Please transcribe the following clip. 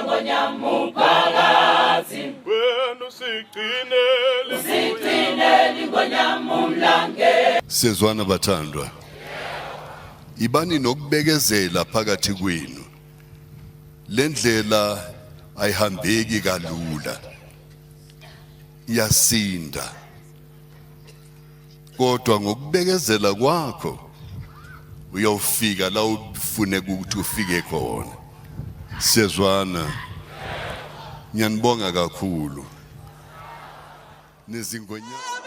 Ngonyama uphakathi. Wena usigcinele. Usigcinele Ngonyama umlangeni. Siyezwana bathandwa. Ibani nokubekezela phakathi kwenu. Lendlela ayihambeki kalula. Iyasinda. Kodwa ngokubekezela kwakho uyofika la ufune ukuthi ufike khona. Siyezwana. Ngiyanibonga kakhulu. Nezingonya.